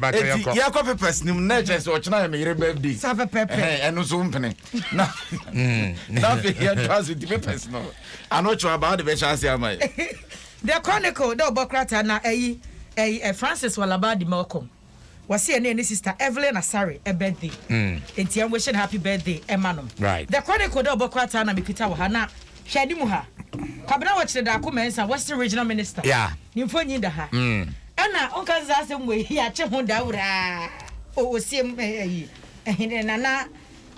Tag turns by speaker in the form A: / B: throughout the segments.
A: Eti yɛkɔ papers no mu na ɛkyerɛ sɛ ɔkyena yɛ me yere birthday.
B: Saa pɛpɛpɛ.
A: Ɛhɛn, ɛno nso wompene. Na na afei yɛtoa so nti papers no ano kyerɛ aba wode bɛhyɛ ase ama yɛ.
B: The Chronicle dɛ ɔbɔ krataa na ɛyi ɛyi ɛ Francis Walabadi Malcolm wɔsi ɛne ɛne sister Evelyn Asare ɛ birthday nti ɛn wish no happy birthday ɛma no.
C: Right.
B: The Chronicle dɛ ɔbɔ krataa na mekita wɔ ha na hwɛ anim ha Kwabena Wɔkyere Daako Mensah Western Regional Minister
C: Yeah.
B: ne mfonyin da ha. Ɛna ɔnka sɛ saa asɛm wei yɛakye ho dawuraa o osiem ɛyi ɛhene nana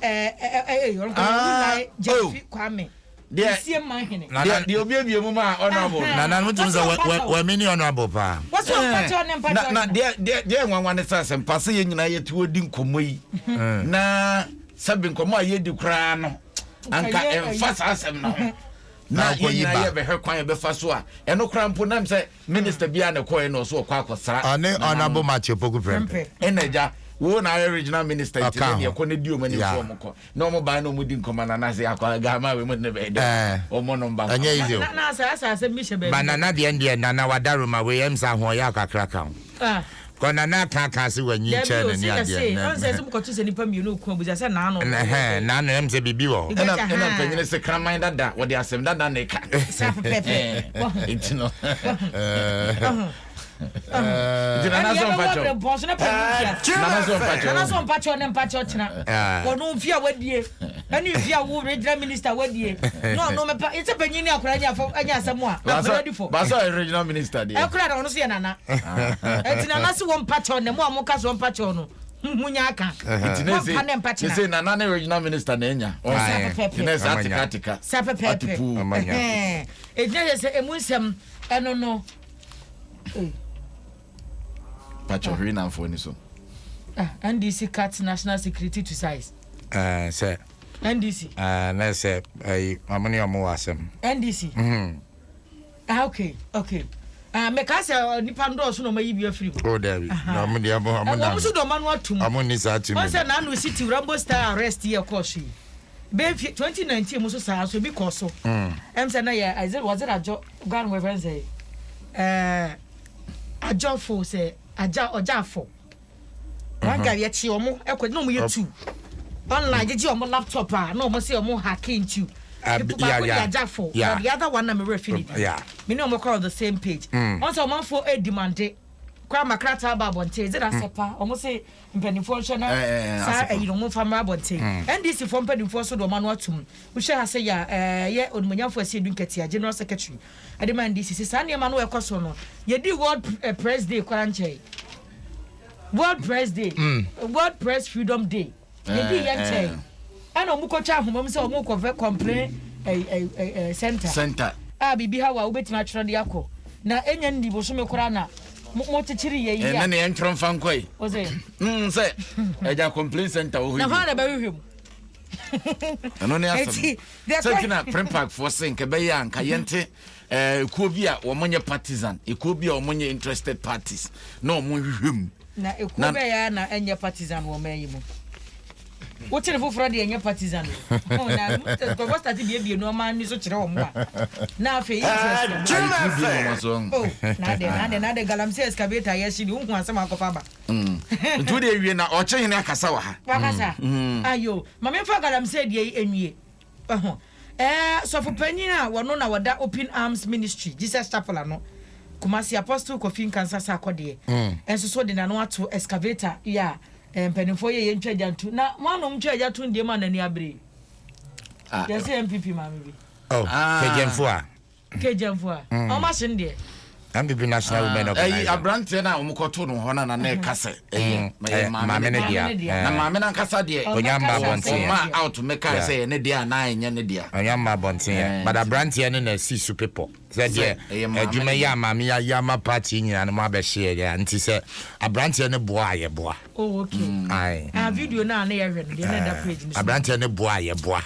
B: ɛɛ ɛɛ ɔnka
A: Ah,
B: wulai
A: oh.
B: Gyamfi Kwame
A: Deɛ-
B: osiem mahene.
C: Nana-
A: Deɛ deɛ obiebie mu ma honorable.
C: Nana no tumi sɛ wɔ mini honorable paa.
B: Wɔsi ɔmpakyɛw ne
A: na
B: mpakyɛw
A: na deɛ deɛ deɛ nwanwa ne sɛ asɛmpa sɛ yɛn nyinaa yɛte hɔ di nkɔmmɔ yi na sɛbi nkɔmmɔ a yɛdi koraa no anka
B: yɛ-
A: ɛmfa saa asɛm no ho na
C: Na
A: yɛn
C: wokɔyi
A: nyinaa
C: ba.
A: yɛbɛhwɛ kwan yɛbɛfa so a ɛno koraa mpo nam sɛ minister biara na ɛkɔɛ na ɔso ɔkɔ akɔsra
C: Ɔne honorable Matthew Poku Prempeh.
A: ɛna agya wo na ayɛ regional minister nti
C: Ɔka
A: ne
C: ho.
A: deɛ kɔ ne di ɔmo anim
C: Yeah.
A: so ɔmo kɔ na ɔmo baa na ɔmo di nkɔmmɔ na anase akɔ gama wei mu ne bɛyɛ dɛ
C: Eh.
A: ɔmo no mba
C: Ɛnyɛ easy o.
B: Na na asɛ asɛ asɛm bi hyɛ baabi.
C: Ba nana deɛ deɛ nana wadaroma wei ɛm sɛ ahoɔyɛ akakra ka ho.
B: Ah.
C: Kɔ nana aka aka se wanyi
B: Dabi
C: nkyɛn
B: o
C: ne
B: si
C: ne
B: yɛ se
C: adeɛ.
B: ɔn sɛ sɛ mokɔto sɛ nipa mmienu ko abusa sɛ naano.
C: Ɛhɛn nano ɛm sɛ biribi wɔ hɔ.
A: ɛna
B: Aha.
A: ɛna mpanyini sɛ kraman dada wɔde asɛm dada na ɛka
B: Saa pɛpɛpɛ. Wahu.
A: nti no
B: Wahu.
A: nti nana
B: Ɛne
A: sɛ
B: yɛbɛwɔ
A: ɔmpakyɛw
B: berɛ bɔn so na panyin tua.
A: nana sɛ ɔmpakyɛw
B: Nana sɛ ɔmpakyɛw ne mpakyɛw kyena.
C: Ah.
B: Ɔno mfe a wadie ɛne mfe a wo regional minister wadie na ɔno mɛpa sɛ panyin ne akwadaa nya afɔ anya asɛm a akwadaa di fɔ.
A: baasa ɔyɛ regional minister deɛ
B: Ɛkora na ɔno so yɛ nana. Ɛnti nana se wɔn mpakyɛw ne mo a mo ka so wɔn mpakyɛw no mu nya aka.
A: nti ne
B: Wɔn mpa ne mpa
A: se ne
B: kyena.
A: se nana ne regional minister na enya
C: Aye.
A: nti ne sɛ
C: Ɔmanya.
A: atika atika
B: Saa pɛpɛɛpɛ.
A: atupuu
C: Ɔmanya.
B: Ɛhɛn. Ɛgyina yɛ sɛ emu nsɛm ɛno no.
A: pakyɛ hwee namfoɔ ni so
B: Ah, NDC cut national security to size.
C: Ɛɛ sɛ
B: NDC.
C: ɛɛ na sɛ ɛyi ɔmo ne ɔmo wɔ asɛm.
B: NDC. Ah, okay. Ah, meka sɛ nipa ndɔɔso na ɔma yi bi afiri mu.
C: O dabi. Na ɔmo deɛ ɔmo ɔmo
B: Ɛwɔ
C: nam
B: mo so de ɔma no atum.
C: ɔmo ni saa tumi.
B: Wɔn sɛ n'ano city Rambo star arrest yɛ kɔɔ so yi. Bɛn 2019 mu so saa so bi kɔɔ so. Ɛm sɛ na yɛ ɛdze wɔdze adwo Ghana wɔ fɛn sɛ ɛɛ adwofo sɛ agya ɔgyafo. One guy yɛkye ɔmo ɛkɔ na ɔmo yɛ two. Online gyegye ɔmo laptop a na ɔmo sɛ ɔmo hack into.
C: Ah,
B: People baako
C: yeah.
B: yɛ agyafo.
C: Yeah.
B: Na the other one na me werɛ fi ne din. Me ne ɔmo kɔ on the same page. Wɔn sɛ ɔmanfoɔ ɛdemande kora ma krataa ba abɔnten ɛdze na asɛpa ɔmo se mpanimfoɔ nhwɛ na
A: Eh, eh, eh,
B: saa
A: Asɛpa.
B: ɛyi no ɔmo mfa mmra abɔnten NDC foɔ mpanimfoɔ so de ɔmo ano atum wohwɛ ha sɛ yɛ ɛɛ yɛ onimonyamfoɔ Asiedu Nketia general secretary ɛde ma NDC sɛ saa nneɛma no ɛkɔ so no yɛdi world press day koraa nkyɛn world press day world press freedom day yɛdi yɛn nkyɛn ɛna ɔmo kɔtwa ahoma mu sɛ ɔmo kɔfɛ complain ɛɛ ɛɛ ɛɛ center
A: center
B: a biribi ha wɔ a wobɛtumi atwerɛ de akɔ na ɛnya nni bosome koraa na mo kyekyere yɛ yi
A: ɛnɛ
B: a
A: ne yɛntwerɛ mfa nkɔ yi
B: wo sɛ
A: sɛ ɛgya complaint center wɔ hɔ
B: na
A: yi
B: hɔ na bɛhwehwɛ mu
A: ɛno ne asɛm
B: Enti, deɛ
A: sɛ
B: kɔ-
A: nti na prempak foɔ se nka ɛbɛyɛ a nka yɛnte ekuo bi a wɔn nyɛ partisan ekuo bi a wɔn nyɛ interested parties na wɔn hwehwɛ mu
B: na ekuo
A: Na-
B: bɛyɛ a na ɛnyɛ partisan wɔ ɔman yi mu wokyere foforɔ deɛ ɛnyɛ partisan o Oh, na nkɔfɔ start biebie nneɛma ani so kyerɛ wɔn a na afei interest wɔ mu.
A: Ayi, bi wɔn so
B: Oh, na de na de na de galamsey excavator yɛ hyi de wohu asɛm akɔfa ba
A: nti wo de ewie na ɔkyɛ hene akasa wɔ ha
B: wakasa ayo maame nfa galamsey deɛ yi enwie ɛho ɛɛ sɔfo panyin a wɔno na wɔda open arms ministry jesus chapel ano kumasi apostle kofi nkansa sa akɔdeɛ ɛnso so de n'ano ato excavator yi a ɛɛ mpanimfoɔ yɛ yɛn ntwa agya ntu na mo anom ntwa agya to ndie mu a n'ani abere
A: Ah,
B: yɛsɛ npp maame bi
C: Oh,
A: Ah.
C: kejemfo a.
B: kejemfo a ɔmo ahye no deɛ
C: NPP national women
A: ɛyi
C: organizer.
A: aberanteɛ no a wɔn kɔto no hɔ no na na ɛka sɛ ɛyɛ ɛyɛ
C: Eh, maame ne
B: Maame
C: dea.
B: ne dea.
A: na
C: Eh,
A: maame no ankasa deɛ
C: Onya mma
B: Ɔmo
C: abɔnten yɛ.
A: ɔma out mɛka sɛ ɛyɛ ne dea anaa ɛnyɛ ne dea
C: ɔnya mma abɔnten yɛ.
A: Eh,
C: But aberanteɛ no na si so pepɔ. Sɛ deɛ
A: ɛyɛ maame
C: adwuma
A: ne
C: yi a maame yi ayɛ ama party nyinaa no mo abɛhye yɛ nti sɛ aberanteɛ no boa a yɛboa.
B: oh okay
C: Aye.
B: ah video naa ne yɛhwɛ no deɛ na ɛda page no so
C: aberanteɛ no boa a yɛboa.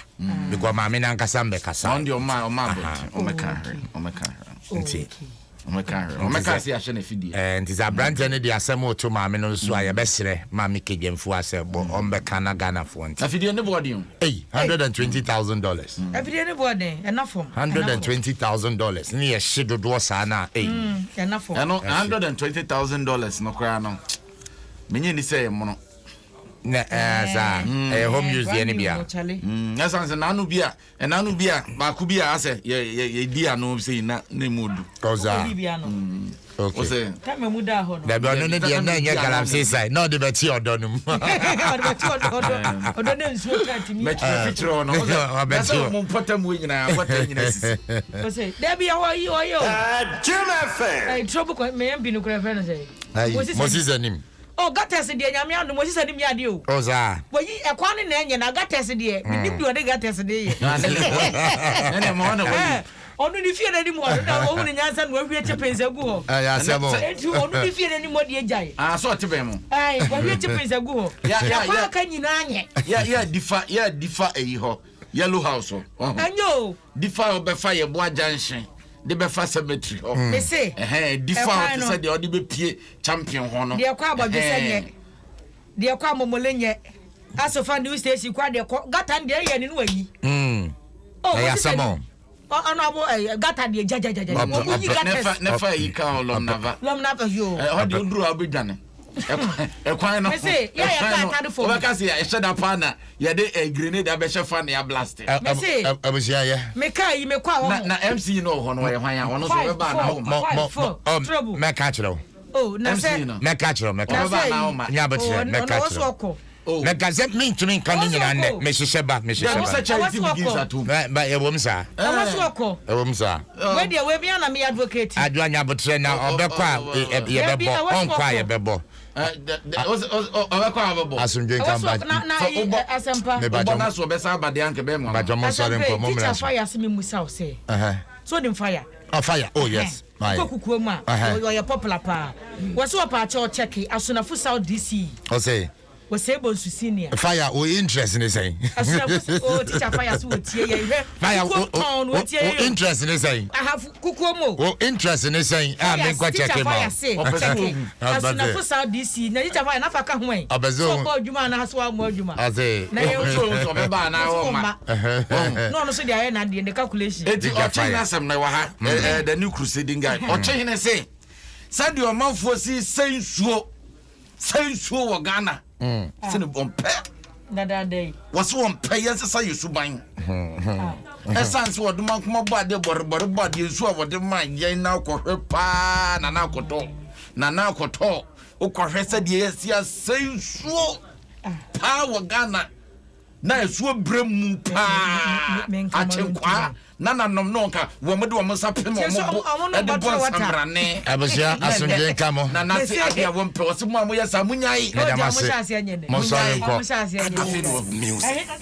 C: Because maame no ankasa mbɛkasa.
A: na ɔno deɛ ɔma ɔma abɔnten ɔmɛka hwɛ ɔmɛka hwɛ
B: Oh,
C: nti.
B: okay.
A: ɔmɛka hwɛ ɔmɛka sɛ yɛahyɛ no afidie
C: Eh, nti sɛ aberanteɛ no de asɛm woto maame no so a yɛbɛserɛ maame kegyamfo a sɛ bɔ ɔmbɛka na ghanafoɔ nti
A: afidie ne boɔden o
C: ei $120,000
B: afidie ne boɔ den ɛna fam
C: $120,000 ne yɛhye dodoɔ saa no a ei
B: ɛna fam
A: ɛno $120,000 no koraa no. Menye ni sɛ ɛmono.
C: Na ɛɛ saa ɛyɛ home use deɛ no bia.
A: Ɛsan sɛ n'ano bi a ɛnano bi a baako bi a asɛ yɛ yɛ yɛdi ano sɛ yi na na emu odu.
C: Ɔza. Okay.
A: Ɔsɛ.
B: Tama mu da hɔ no.
C: Dabi ɔno ne deɛ na ɛnyɛ galamsey side na ɔde bɛkye ɔdɔ no mu.
B: Ɔde bɛkye ɔdɔ ɔdɔ ɔdɔ ne nsuo kaa tumi.
A: Mɛkyerɛ fikyerɛ hɔ no.
C: Ɔbɛkye
A: hɔ. Mo mpɔtam wo nyinaa mpɔtam nyinaa sisi.
B: Ɔsɛ dabi ɛhɔ yi ɔyɛ o.
D: Jim FM.
B: Ɛyi trouble kɔ mɛ yɛn bi no kura fɛn no sɛ.
C: Ayi Moses anim.
B: Oh gutters deɛ Nyame adom Moses anim yɛ adeɛ o.
C: Oh saa.
B: Wɔyi ɛkwan no na ɛnyɛ na gutters deɛ menim deɛ ɔde gutters de yɛ.
A: Ɛnna ɛma ɔna wɔyi.
B: Ɔno ne fie n'anim hɔ no na ɔhu ne nyansa na wahwie chippings agu hɔ.
C: Ɛyɛ asɛm o.
B: Enti ɔno ne fie n'anim hɔ deɛ gyae.
A: Ah so ɔte bɛn mo.
B: Ɛɛ wahwie chippings agu hɔ. Ɛkwan aka nyinaa nyɛ.
A: Yɛ yɛ difa yɛ difa eyi hɔ yellow house hɔ.
B: Ɛnyɛ o.
A: Difa a ɔbɛfa yɛ boa junction de bɛfa cemetery hɔ.
B: Mese.
A: Ɛhɛn difa a ɔte sɛ deɛ ɔde bɛpie champion hɔ no.
B: Deɛ kɔ abɔdwesɛ nyɛ. Deɛ kɔ amomole nyɛ. Asofa new station kɔ adeɛ kɔ gata no deɛ ɛyɛ ne no wayi.
C: Oh, ɛyɛ asɛm o.
B: Ɔno abo ɛyɛ gata deɛ gyagyagyagyagya. Wɔn yi gutters.
A: Nefa yi ka hɔ lɔm nava.
B: Lɔm nava yoo.
A: Ɛhɔ deɛ oduru a ɔbɛdwane. Ɛkwan no.
B: Mese yɛ yɛ kaa atade fam.
A: Wɔbɛka se ɛhyɛ da paa na yɛde grenade abɛhyɛ fa na yɛablast.
B: Mese.
C: Abusua yɛ.
B: Me kaa yi me kɔ a wɔn.
A: Na MC yi no wɔ hɔ no ɔyɛ hwan a ɔno nso ɔbɛba na ɔma.
B: Five four trouble.
C: Mɛka kyerɛ wo.
B: Oh na sɛ.
C: Mɛka kyerɛ wo mɛka.
A: Ɔbɛba na ɔma.
C: Nya abotire mɛka kyerɛ wo. Mɛka sɛ mentumi nka ne nyinaa nnɛ mehyehyɛ ba mehyehyɛ ba.
A: Sɛ charity begins at home.
C: Ba ɛwɔ mu saa.
B: Ɛwɔ so ɔkɔ.
C: Ɛwɔ mu saa.
B: Wei deɛ wei mi ana mi advocate.
C: Adwoa nya abotire na ɔbɛkɔ a yɛbɛbɔ ɔnkɔ a yɛbɛbɔ.
A: Ɔbɛkɔ a ɔbɛbɔ.
C: Asomdwe nka
B: ba. Na asɛmpa.
A: Wobɔ na so ɔbɛsa aba deɛ anka bɛyɛ mu.
C: Bàtɔ mo sɔre nkɔ mo mìíràn.
B: Teacher fire se mi musa o sɛ. So nim fire.
C: Oh fire oh yes.
B: Kɔ kukuo mu a ɔyɛ popular paa. Wɔsi ɔpa akyɛ ɔkyɛke Asunafo South DC.
C: Ɔsɛ.
B: Wɔsɛ Bonsu senior.
C: Fire o interest ne sɛn.
B: Asunafo o teacher fire so wɔtie yɛn hwɛ.
C: Fire
B: o
C: o interest ne sɛn.
B: Ahafo kukuo mu.
C: O interest ne sɛn a mi nkɔ kyɛke ma.
B: Teacher fire se kyɛke Asunafo South DC na teacher fire nafa ka ho ɛ.
C: Ɔbɛsɛ
B: o. Sɛ ɔbɔ adwuma anaa so amɔ adwuma.
C: Ɔsɛ.
B: Na yɛn
A: nso nso ɔbɛba anaa ɔma.
B: Na ɔno so de ayɛ n'adeɛ ne calculation.
A: Eti ɔkye hene asɛm na ɛwɔ ha the new crusading guide ɔkye hene se sɛdeɛ ɔmanfoɔ si sɛ nsuo sɛ nsuo wɔ Ghana sɛne wɔmpɛ wɔse wɔmpɛ yɛnsesa yɛ suban ɛsiane sɛ wɔde ma nkoma bɔ adeɛ bɔrebɔre bɔ adeɛ nsuo a wɔde ma yɛn na akɔhwɛ paa nana akɔtɔ nana akɔtɔ wokɔhwɛ sɛdeɛ yɛsi asɛ nsuo paa wɔ Ghana na asuo brɛ mu paa akyenkwaa na nanom no nka wɔn de wɔn nsa pem wɔn bo ɛde bɔ nsamrane.
C: Abusua asomdwe nka mo.
A: Na nase adeɛ a wɔn pɛ wɔsi mo a mo yɛ saa mo nyae.
C: Meda mo ase mo nsɔre nkɔ.
A: Afei na wɔn.